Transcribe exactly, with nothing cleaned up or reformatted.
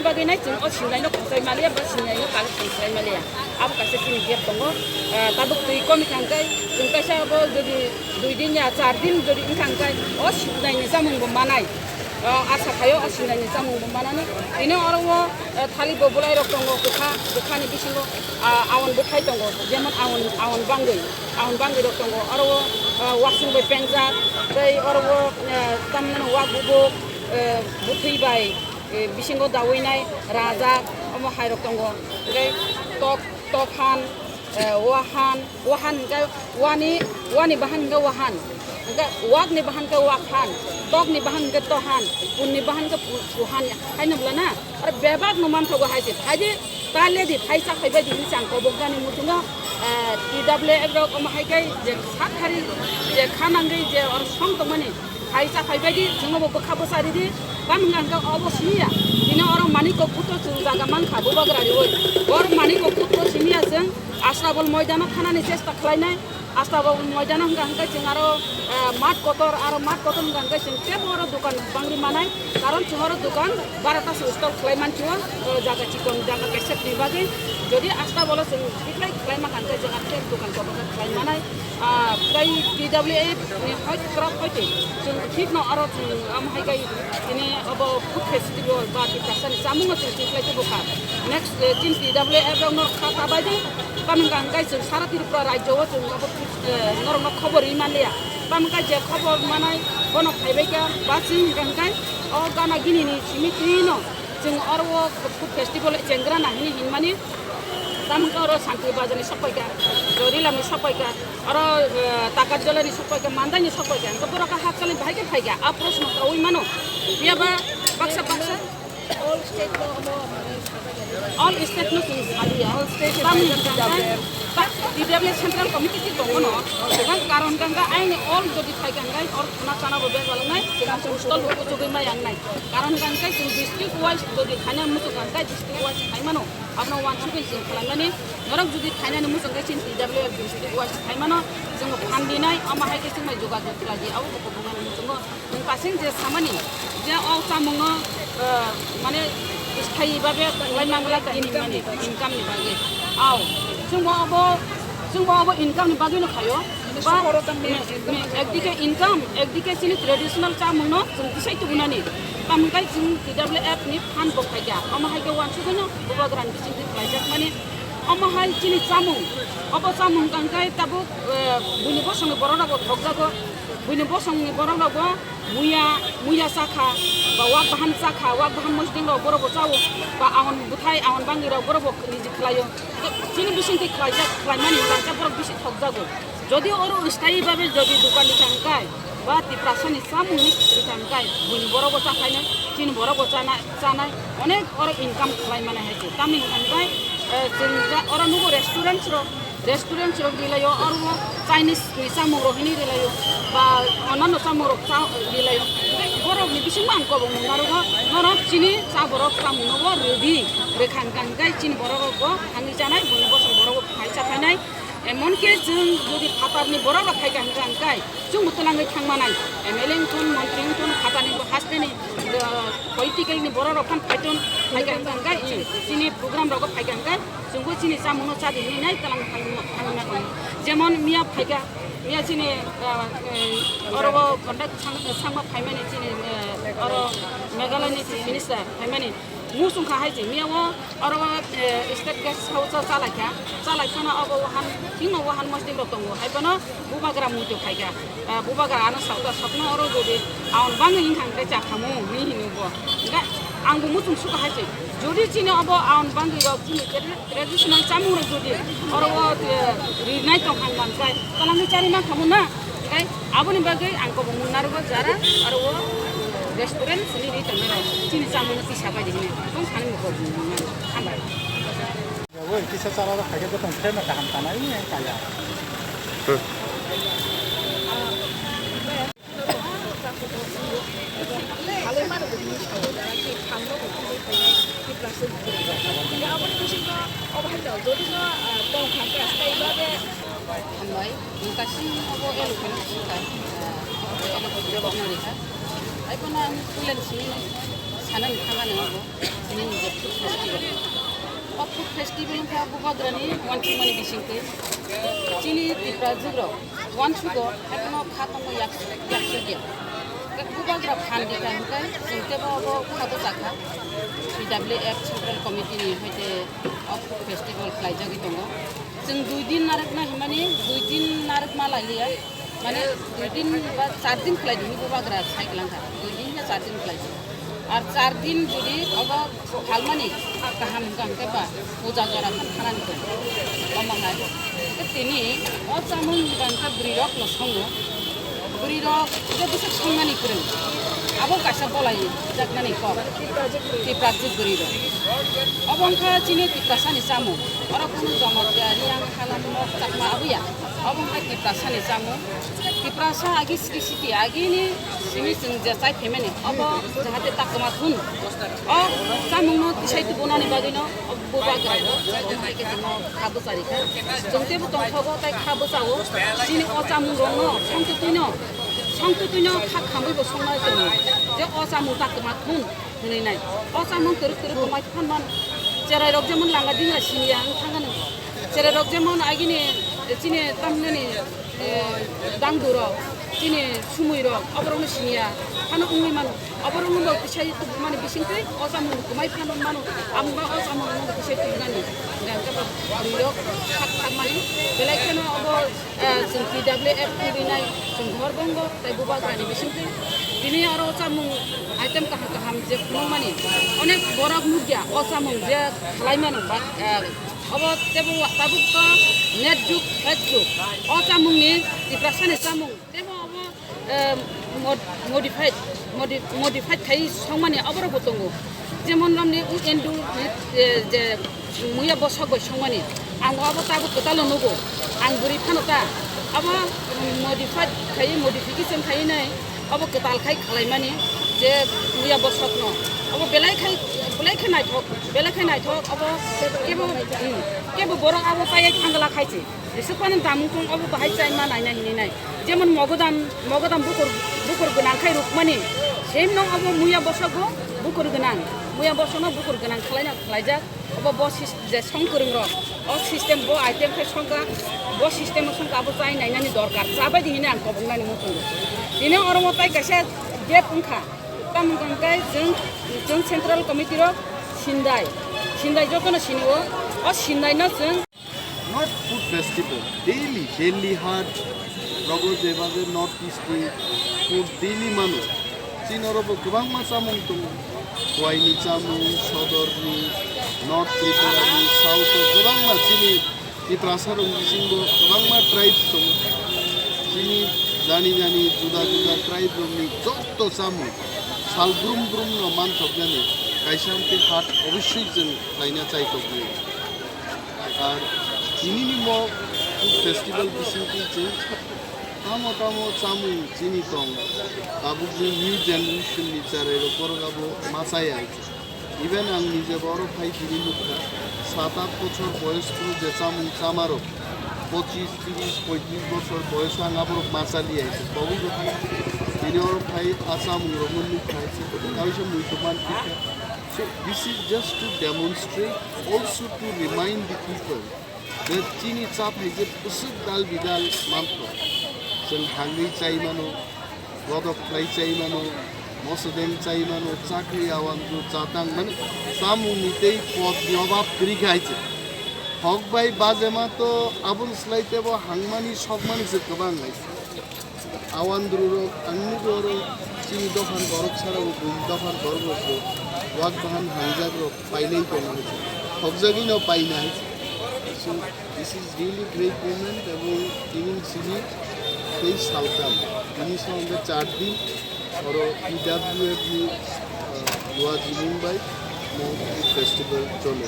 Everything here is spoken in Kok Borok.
Bagwi nai chwng o sinai no khosai maliya ba sinai no collection khlai maliya. Abo kaisa chini gap tongo. Ah, tabuk twi kom wngkha hwnkhe chwng kaisa abo jodi dui din ya char din jodi wngkha hwnkhe o sinai ni chamung bo manai. Ah, asa khaio o sinai ni chamung bo manani. Tini oro o, ah, thali bo bwlai rok tongo kwkha, kwkha ni bisingo, ah, awan bwthai tongo, jemon awan, awan bangwi, awan bangwi rok tongo. Oro o, ah, wasing bai pengjak, tei oro o, ah, tamni wak bubuk, ah, bwthwi bai. Eh, bisingo dawi nai rajak, omo hai rok tongo. Hwnkhe tok, tok han, eh, wahan, wahan hwnkhe wani, wani bahan hwnkhe wahan. Hwnkhe wak ni bahan hwnkhe wak han, tok ni bahan hwnkhe to han, pun ni bahan hwnkhe pu-, pu han. Haino bwla na? Aro bebak no manthogo hai se. Phaidi, ta ledi, phai cha phai bai di hinwi chang kobok gani muchungo, eh, T W F rok omo hai khe je sathari, je kha nangwi je oro song tongmani. Hai cha phai bai di, chwngno bo bwkha bwsa ridi, tamo hwnka hwnkhe obo simi ya. Tini oro Manikko Kutro chwng jaga mankha, bubagra riui. Bor Manikko Kutro simi ya chwng, Astabol moidano thanani chesta khlainai. Astabol moidano hwnka hwnkhe chwng aro, eh, mat kotor, aro mat kotor hwnka hwnkhe chwng tebo oro dukan bangri manai. Karon chwng oro dukan barata se stall khlai mansio, eh, jaga chikon, jaga kaisa ni bagwi. Jodi Astabolo chwng tikhlai khlai mankha hwnkhe chwng aro tebo dukan kotor khe khlai manai. Ah, tei T W F ni hoi kwrak hoi twi chwng thik no oro chwng am hai kai tini obo food festival ba Tiprasa ni chamung no chwng tikhlai tubu kha. Next, eh, chini T W F rok no kha ta bai di. Tamo hwnka hwnkhe chwng sara Tripura rajyo o chwng obo, eh, norok no khobor ri man liya. Tamo hwnka je khobor manai bono phai bai kha ba chwng hwnka hwnkhe o gana gini ni simi twi no chwng oro o food festival chengra na hini hinmani. Tamo hwnka oro Santir Bazar ni sok pai kha, Jorilam ni sok pai kha, oro, eh, Takarjala ni sok pai kha, Mandai ni sok pai kha. Hwnkhe borok hakchal ni bahai khe phai kha. A proshno kaui mano. Phiya ba baksa baksa all state no, all state no chwng saliya. All state. Tamo hwnka hwnkhe T W F central committee ti tongo no. Hwnkhe karon hwnka hwnkhe aini all jodi phai kha hwnkhe oro khana chana bo bejal wngnai. Stall bo kuchugwi ma yangnai. Karon hwnka hwnkhe chwng district wise jodi khaina muchung hwnkhe district wise khai mano. Abono wansugwi chwng khlaimani, norok jodi khainani muchung khe chini T W F district wise khaimano, chwngno phan dinai, omo hai khe chwngno jogajog khlai di, abo bo kubungani muchungo. Nwng kasing je samani, je o chamungno, eh, mane sthayi babe khlai mangla kha income ni bagwi. Ao, chwngbo abo, chwngbo abo income ni bagwino khaio. Ba, ekdike income, ekdike chini traditional chamungno chwng tisai tubunani. Tamo hwnkhai chwng T W F ni phan bo phaikha. Omo hai khe wansugwino bubagrani bisingtwi khlaijakmani. Omo hai chini chamung, obo chamung tangkhai tabuk, eh, buini bosongni borok rokbo thokjago. Buini bosongni borok rokbo muya, muya chakha, ba wak bahan chakha, wak bahan mosdeng rok borok bo chao, ba aon bwthai, aon bangwi rok borok bo niji khlaio. Chini bisingtwi khlaijak, khlaimani hwnka hwnkhe borok bisi thokjago. Jodi oro sthayi babe jodi dukan rikha hwnkhe, ba Tiprasani chamungni rikha hwnkhe, buini borok bo chakhainai, chini borok bo chana-, chanai, onek oro income khlai mani hai se. Tamni hwnka hwnkhe, eh, chwng ja-, oro nugo restaurant rok, restaurant rok rilaio, oro Chinese ni chamung rok hinwi rilaio, ba onano chamung rok cha-, rilaio. Borok ni bisingo ang kobong nung narugo, norok chini cha borok chamung no bo rwdi, rwkha hwnkha hwnkhe chini borok rok bo thangwi chanai, buini bosong borok bo phai cha phainai. Emon khe chwng jodi phatar ni borok rok phaikha hwnkha hwnkhe, chwngbo twlangwi thang manai. M L A wngthun, montri wngthun, phatar ni bo haste ni, uh, political ni borok rok phan phaiton, phaikha hwnkha hwnkhe, chini program rogo phaikha hwnkhe, chwngbo chini chamungno chadi hinwi nai twlang thangma, thangma tongo. Jemon miya phaikha, miya chini, uh, uh, oro bo contact sang-, sangma phaimani chini, uh, oro Meghalaya ni chief minister phaimani. Muchung kha hai se, miya o oro, eh, state guest house o chalaikha, chalaikha no obo wahan, thik no wahan mosdeng rok tongo, hai phano bubagra muitu khaikha, eh, bubagra ano sakta sakno oro jodi aon bangwi wngkha hwnkhe chakhamu hinwi hino bo. Hwnkhe ang bo muchung sukha hai se, jodi chini obo aon bangwi rok chini traditional chamung rok jodi oro o, eh, rinai tongkha hwnkhe twlangwi chari mankhamu na. Hwnkhe aboni bagwi ang kobong mung narugo jara aro o restaurant sini ri tongmani rok chini chamungno tisa bai di hinwi tong sani mung kobong mung narugo. Hambai. Oi, kisa chala rok khaikhe bwtang khe ma kaham tanai, eh, kaya. Hmm. Halai mano bo hinwi sao, jara khe phan rok bo tubui phainai, Tiprasa ni bwrwi rok. Hwnkhe aboni bisingo obo hai no, jodi no, ah, tong kha khe, sthayi babe, Hambai, ang kasing obo L P ni sika, ah, obo jobok no rikha. Hai phano ang puila ni simi no sanani thangani obo, simi ni je Food festival wngkha bubagrani uansukmani bisingtwi. Chini Tiprajwk rok uansugo, haikhe no kha tongo yak-, yaksugya. Bubagra phan rikha hwnkhe chwng teibo obo kha bwchakha. P W F Central Committee ni hoite o food festival khlaijagwi tongo. Chwng dui din narwkna himani, dui din narwkma lailiya. Mane dui din ba char din khlai di, bubagra sai klang kha. Dui din ba char din khlai di. Ar char din jodi obo phalmani kaham hwnkha hwnkhe ba puja jora khan thanani tongo. Omo hai. Tei tini o chamung hwnkha hwnkhe bwrwi rok no songo. Bwrwi rok je bwswk songnani kwrwng. Abo kaisa bolai jaknani kok. Tiprajwk bwrwi rok. Obo wngkha chini Tiprasani chamung. Oro kunu Jamatia, Riang, Halam, Mok, Chakma abuya. Obo wngkha Tiprasani chamung. Tiprasa agi sri siti agini simi chwng je chai phaimani obo jahate takuma thun. O chamungno tisai tubunani bagwino o bubagra bo omo hai khe chwngno kha bwcharikha. Chwng teibo tongthogo tei kha bwchao. Chini o chamungrokno songtutwino, songtutwino kha khamwibo songnai tongo je o chamung takuma thun. Hwnwi nai. O chamung kwrwk kwrwk kwmai phan man. Cherairok jemon langa dinga siniya wng thangano. Cherairok jemon agini chini tamhinani, eh, dangdurok, chini sumuirok, oborokno siniya. Phano wngwi mano. Oborokno bo kisai tubumani bisingtwi o chamung kwmai phan mano. Amungba o chamung wngwi kisai tubunani. Hingkhe bo bwrwirok thak thak mani. Belai kheno obo Eh, chwng P W F ni rinai, chwng hor bongo, tei bubagrani bisingtwi. Tini oro chamung item kaham kaham je phunukmani. Onek borok nukya, o chamung je khlai mano, ba, eh, obo teibo wa-, tabuk to net jug, fake jug. O chamungni Tiprasani chamung, teibo obo, eh, mod-, modified, modi-, modified khai songmani oborokbo tongo. Jemon romni u endu, eh, je muya bosok bai songmani. Ang abo tabuk kwtalo nugo. Ang bwrwi phano ta. Abo modified khai, modification khai nai. Abo kwtal khai khlaimani je muya bosokno. Abo belai khai, belai khai naithok, belai khai naithok. Abo kebo, hmm, kebo borok abo paiya thangla khai se. Jesuk phano damung tong abo bahai chai ma naina hinwi nai. Jemon mogodam, mogodam bukur, bukur gwnang khai rukmani. Same no abo muya bosokbo bukur gwnang. Muya bosokno bukur gwnang khlaina khlaijak. Obo bo sis-, je song kwrwng rok, o system bo item khe songkha, bo system o songkha, abo chai nainani dorkar, chabai di hinwi ang kobongnani muchungo. Tini oro mo tai kaisa gap wngkha, tamo wngkha hwnkhe chwng, chwng central committee rok sindai, sindai jotono sini o, o sindai no chwng. Not food festival, daily, daily hat, rogo jeba je North East ni food daily mano. Chini oro bo kwbangma chamung tongo. Khowai ni chamung, Sodor ni, North Tripura ni, South o kwbangma chini Tiprasa rok bisingo kwbangma tribes tongo. Chini jani jani juda juda tribe rok ni jotto chamung sal brum brum no manthok jani kaisa amtwi hat obossoi chwng khlaina chai tongmani. Ar tinini mo food festival bisingtwi chwng tamo tamo chamung chini tong, tabukni new generation ni cherairok borok abo ma chaya. Even ang nije bo oro phai tini nukha, sat at bochor boyos kunu je chamung chamarok, pochis, tiris, poitris bochor boyos ang aborok ma chaliya, tobwi bo thang tini oro phai a chamungrokno nukha, kaisa muitu man phikha. So this is just to demonstrate, also to remind the people that chini chathai je bwswk dal bidal mantho. Chwng hangwi chai mano, godok khlai chai mano, mosodeng chai mano, chakri awandru chatang mani chamungni tei potni obab kwrwi khe hai se. Hok bai bajema to aboni slai tebo hangmani sokmani se kwbang hai se. Awandru rok ang nugo oro chini dophan borok sara bo bum dophan borok rok bo wak bahan hangjak rok painai tongo hai se. Hokjagwi no painai. So this is really great moment, ebong tini sini tei salkam tini song char din oro P W F ni, uh, Luaji Mumbai mo festival chole.